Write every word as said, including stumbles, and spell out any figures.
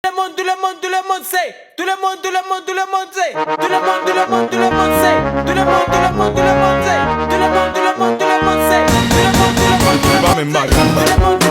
le monde, tout le monde, tout le monde, c'est. Tout le monde, tout le monde, tout le monde, c'est. Tout le monde, tout le monde, tout le monde, c'est. Tout le monde, tout le monde, tout le monde, c'est. Tout le monde, tout le monde, tout le monde, c'est. Tout le monde, tout le monde, tout le monde, c'est. Tout le monde, tout le monde, tout le monde, c'est.